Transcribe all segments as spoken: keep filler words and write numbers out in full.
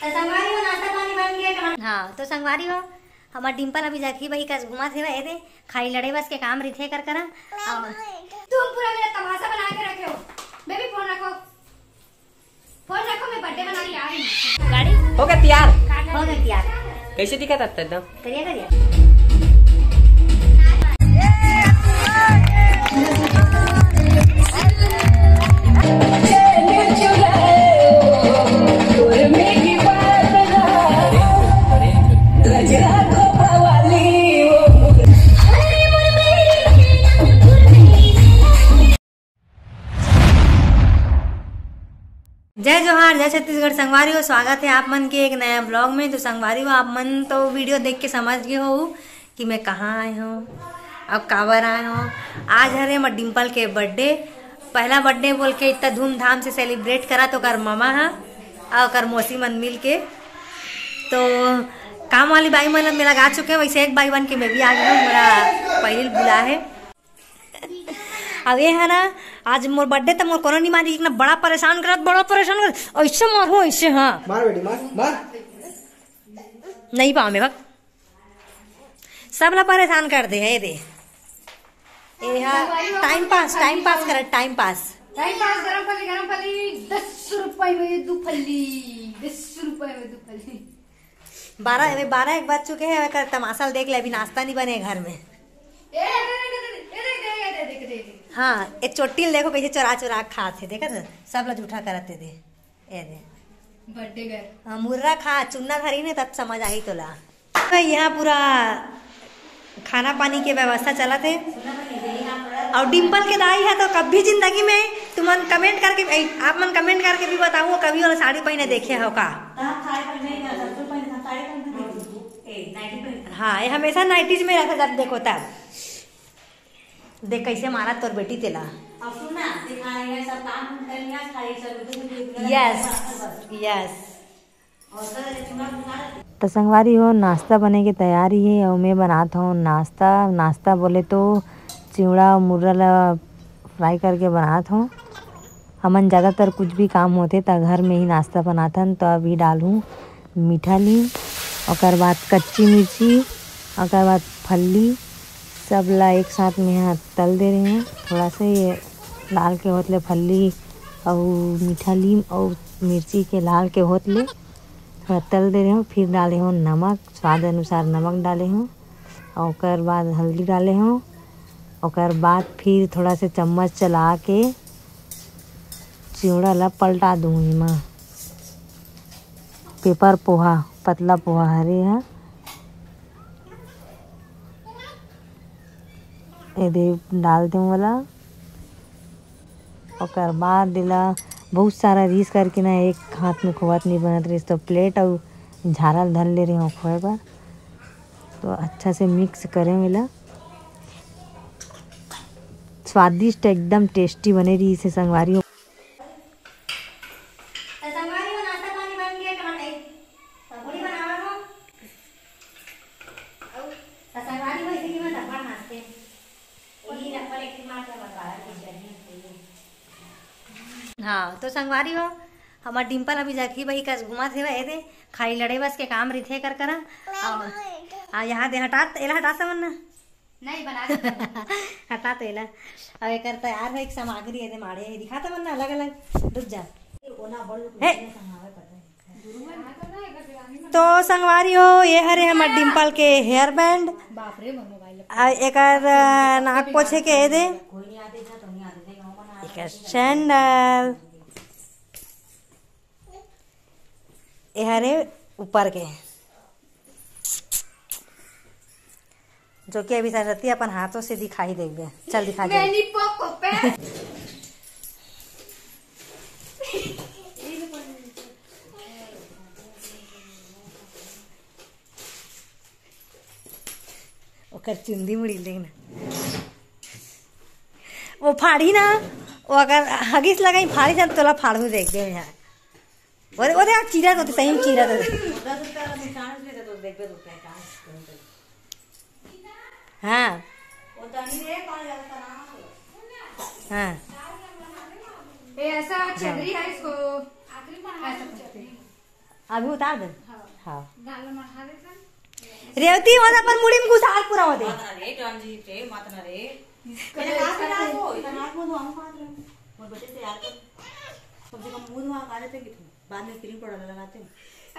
संगवारी हो, नाश्ता पानी बन गया, टमाटर। हाँ, तो संगवारी हो, हमर डिम्पल अभी जखही बही कस घूमत हेवय, एदे खाली लड़े बस के काम रिथे कर करा। अउ तुम पूरा मेरा तमाशा बना के रखे हो। बेबी, फोन रखो, फोन रखो, मैं बर्थडे मनाने आ रही हूँ। गाड़ी हो गया तैयार। हो गया तैयार। कैसे दिखा था एकदम? करिया, करिया। जय जोहार, जय छत्तीसगढ़। संगवारी हो, स्वागत है आप मन के एक नया ब्लॉग में। तो संगवारी हो, आप मन तो वीडियो देख के समझ गए हो कि मैं कहाँ आए हूँ, अब काबर आए हूँ। आज हरे हमर डिम्पल के बर्थडे। पहला बर्थडे बोल के इतना धूमधाम से सेलिब्रेट करा तो ओकर ममा हा अउ ओकर मौसी मन मिल के। तो काम वाली बाई मन मेरा गा चुके हैं, वैसे एक बाई बन के मैं भी आ गई हूँ। मेरा पहली बुला है। अब ये है ना, आज मोर बर्थडे, तो मोर कोनो नहीं मानी, इतना बड़ा परेशान करत, बड़ा परेशान करत, ऐसे मारू, ऐसे, हाँ। मार बेटी, मार, मार। नहीं पाओ मैं, बक। सब ला परेशान कर दे है, ये दे। ये हा, टाइम पास, टाइम पास कर, टाइम पास। टाइम पास, गरम फली, गरम फली, दस रुपए में दो फली, दस रुपए में दो फली। बारह, अबे बारह एक बज चुके हैं, एकर तमाशा ल देख ले, अभी नाश्ता नहीं बने घर में। ए, दे, दे, दे, दे, दे, दे, दे, दे, दे, दे। हाँ, ये चोटी ल देखो कैसे चोरा चोरा खात हे, देखत हे? सब ला जूठा करत हे दे। ये दे। Birthday girl. हाँ, मुर्रा खा, चुन्ना धरी ने तब समझ आही तोला। यहाँ पूरा खाना पानी के व्यवस्था चलत हे। अउ डिम्पल के दाई हे तो कभी जिंदगी में तुमन कमेंट करके, ए, आप मन कमेंट करके भी बताओ, कभी ओला साड़ी पहने देखे हो का? हाँ, ये हमेशा नाइटीज में रहता जब देखो तब। देख कैसे मारा तोर बेटी तेला। अब सुन ना, दिखा रही है, सब काम हम कर लिया, खाली चलो, तुम भी पूरा यस, बस। यस। तो संगवारी हो, नाश्ता बने के तैयारी हे अउ मैं बनात हूँ नाश्ता। नाश्ता बोले तो चिवड़ा अउ मुर्रा ला फ्राई करके बनात हूँ। हमन ज़्यादातर कुछ भी काम होथे त घर में ही नाश्ता बनाथन। तो अभी डालहूँ मीठा लीम, ओकर बाद कच्ची मिर्ची, ओकर बाद फल्ली, सब ला एक साथ में यहाँ तल दे रहे हैं। थोड़ा सा ये लाल के होत ले फल्ली अउ मीठा लीम अउ मिर्ची के लाल के होत ले थोड़ा तल दे रहे हो, फिर डाले हो नमक, स्वाद अनुसार नमक डाले हो, और ओकर बाद हल्दी डाले हो, ओकर बाद फिर थोड़ा से चम्मच चला के चिवड़ा ला पलटा दूँ एमा। पेपर पोहा, पतला पोहा हरे हा, एदे डाल दें वाला। ओकर बाद एला बहुत सारा रिहिस करके ना, एक हाथ में खोवत नहीं बनत रहिस, तो प्लेट अउ झारा ल धर ले रहे हो खोए बर। तो अच्छा से मिक्स करें एला। स्वादिष्ट, एकदम टेस्टी बने रहिस हे संगवारी हो। तो संगवारी हो, नाश्ता पानी बन गया, टमाटर पकौड़ी बनावा हो। अउ तो संगवारी हो, इसी की मैं डब्बा नाश्ते। हाँ, तो संगवारी हो, हमर डिम्पल अभी जखही बही कस घूमत हेवय, एदे खाली लड़े बस के काम रिथे कर करा। अउ, आ, यहाँ दे हटा, एला हटा समन ना। नहीं, बना दे। हटा तो एला। अब एकर तैयार होए के सामग्री एदे माढ़े हे, दिखा तो मन ना अलग-अलग। रुक जा। हे। तो संगवारी हो, ये हरे हमर डिम्पल के हेयर बैंड। बाप रे, मोर मोबाइल। आ, एकर, आ, नाक पोछे के एदे। एकर सैंडल। ये हरे ऊपर के। जो कि अभी सरस्वती अपन हाथों से दिखाई देबे। चल दिखा दे। मैनी पोको पे। ओकर चुंदी मुड़ी देख ना। वो फाड़ी ना, वो अगर हगिस लगाई फाड़ी ना, तोला फाड़ू देख दे यहाँ। ओरे, ओरे, आप चीरा तो, सही में चीरा तो। हाँ। हाँ। ये ऐसा छेदरी है इसको। ऐसा करते हैं। अभी उतार दे। हाँ। हाँ। दाल में खा लेता। रेवती, वहाँ पर मुड़ी में घुसार पूरा हो दे। मत ना रे, टॉन जी, रे, मत ना रे। इसका इतना हाथ में हाथ हो, इतना हाथ में धुआं मार रहे हो। और बेटे से यार कर, कम से कम मुंह धुआं खा लेते कि तुम बाद में क्रीम पाउडर लगाते हो।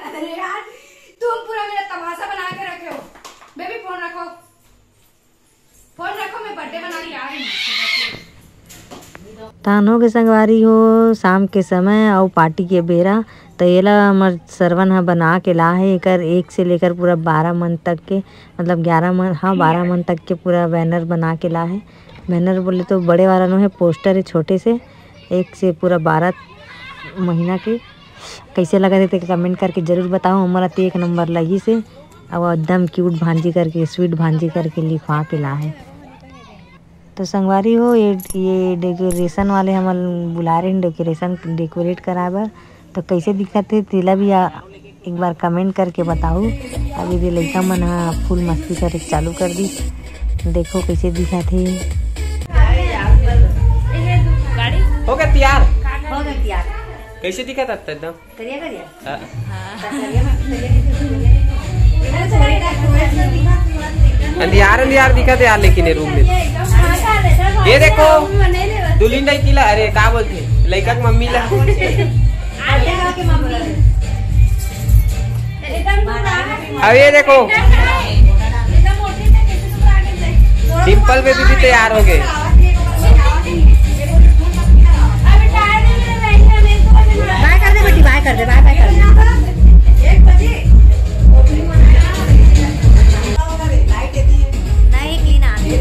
अरे यार, तुम पूरा मेरा तमाशा बना के रखे हो। बेबी, फोन रखो। फोन रखो, मैं बर्थडे मनाने आ रही हूँ। तानो के संगवारी हो, शाम के समय अउ पार्टी के बेरा, त एला हमर सरवन ह बना के ला हे। एकर एक से लेकर पूरा बारह मन तक के, मतलब ग्यारह मन, हाँ, बारह मन तक के पूरा बैनर बना के ला हे। बैनर बोले तो बड़े वाला नो है, पोस्टर है छोटे से, एक से पूरा बारह महीना के। कैसे लगत हे तेके कमेंट करके जरूर बताओ। हमर अति एक नंबर लगी से, अउ एकदम क्यूट भांजी करके, स्वीट भांजी करके लिखवा के ला है। तो संगवारी हो, ये ये डेकोरेशन वाले हमन बुला रहे हैं डेकोरेशन, डेकोरेट कराए बर। तो कैसे दिखत हे तेला भी आ, एक बार कमेंट करके बताओ। अभी ये लइका मन ह फुल मस्ती करे चालू कर दी। देखो कैसे दिखत हे। हो गया तैयार। हो गया तैयार। कैसे दिखत हे एकदम? करिया, करिया। हाँ। करिया में, करिया में। अंधियार अंधियार दिखत हे यार, लेकिन ये रूम में। ये देखो, दुल्हन दाई किला, अरे का बोलते, लइका के मम्मी ला। अब ये देखो, डिम्पल बेबी भी तैयार हो गए। बाय कर दे बेटी, बाय कर दे, बाय, बाय कर दे। नहीं, क्लीन आ गई।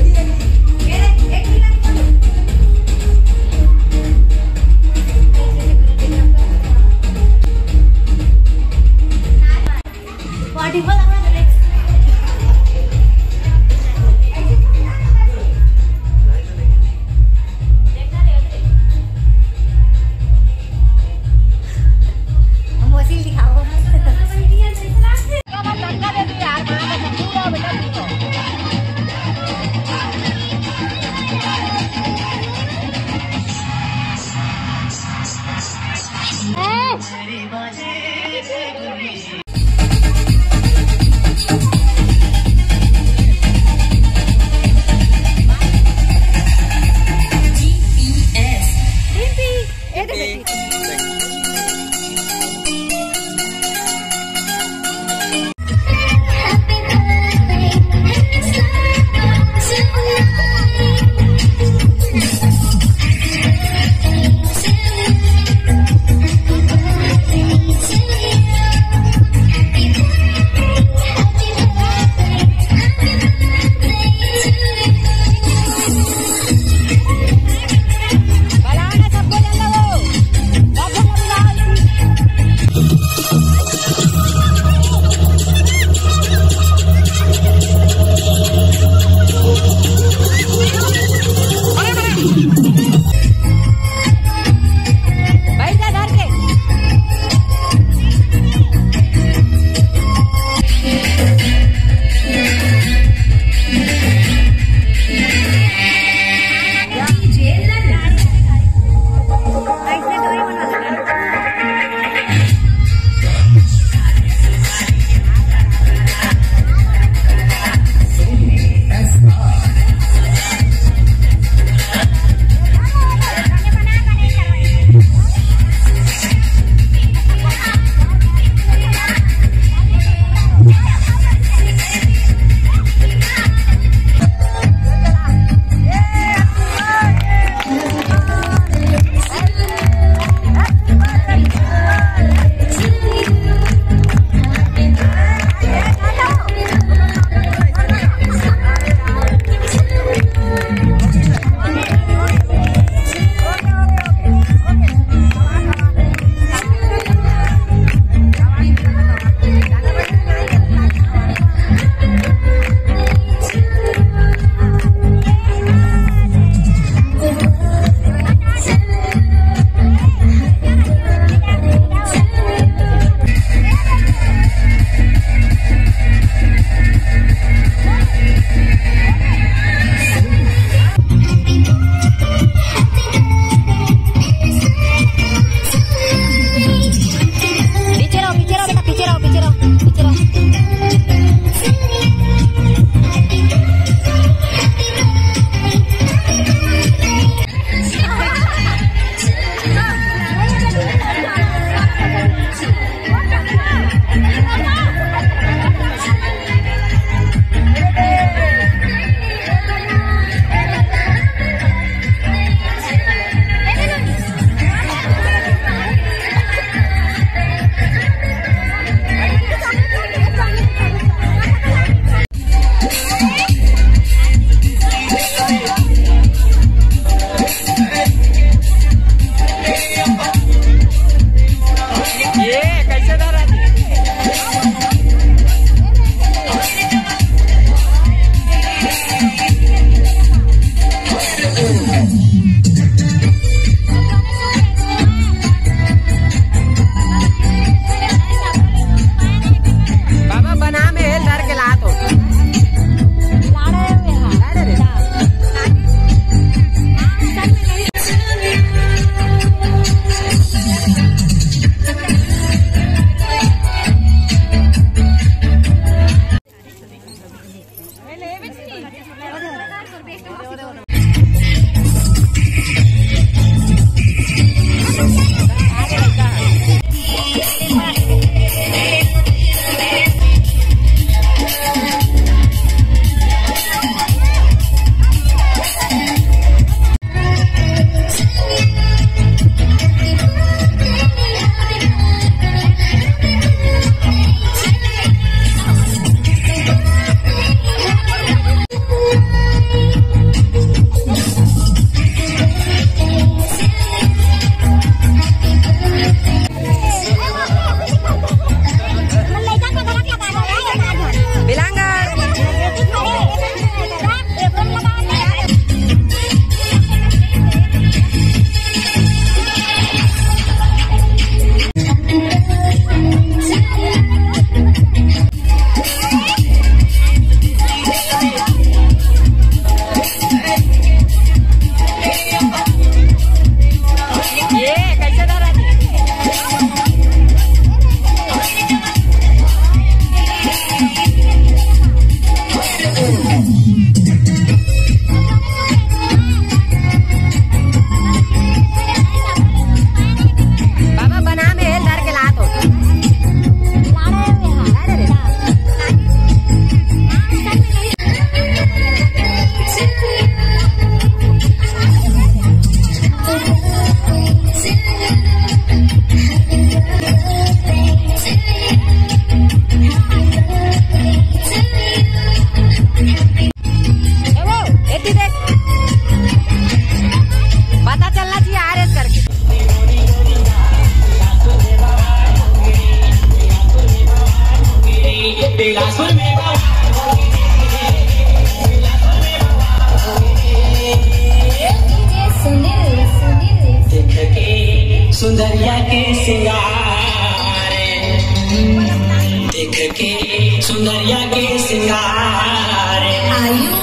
सुंदरिया के सिंगार। आयु।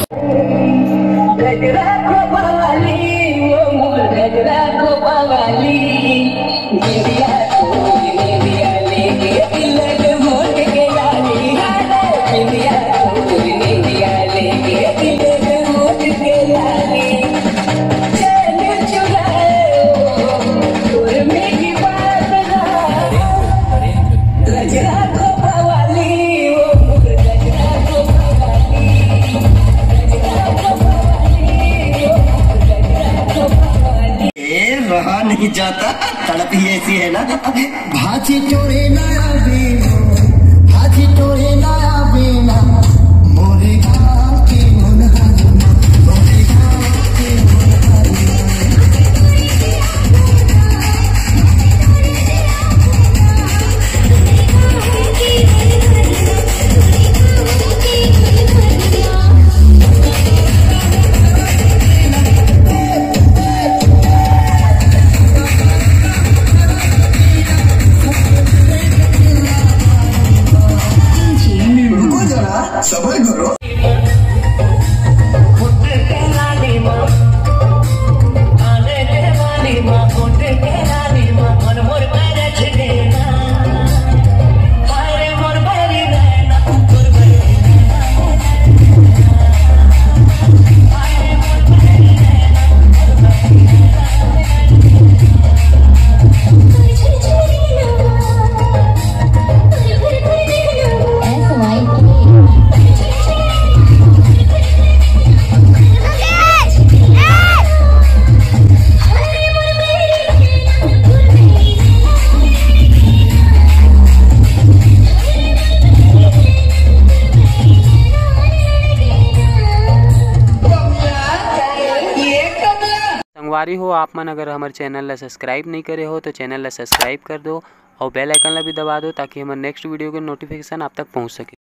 गजरा को बवाली, वो मोर गजरा को बवाली। बिंदिया तोर बिंदिया लेके तिलक होठ के लाली। बिंदिया तोर बिंदिया लेके तिलक होठ के लाली। चैन चुराए ओ, तोर मीठी बात ना। गजरा को बवाली, वो गजरा को बवाली। गजरा को बवाली, वो गजरा को बवाली। ए, रहा नहीं जाता, तड़प ही ऐसी है ना। भाजी टोरे नया बेना, भाजी टोरे नया बेना, मोरे गाँव के मुनहरी, मोरे गाँव के मुनहरी। रुको जरा, सबर करो। संगवारी हो, आप मन अगर हमर चैनल ला सब्सक्राइब नहीं करे हो तो चैनल ला सब्सक्राइब कर दो और बेल आइकन ला भी दबा दो, ताकि हमर नेक्स्ट वीडियो के नोटिफिकेशन आप तक पहुंच सके।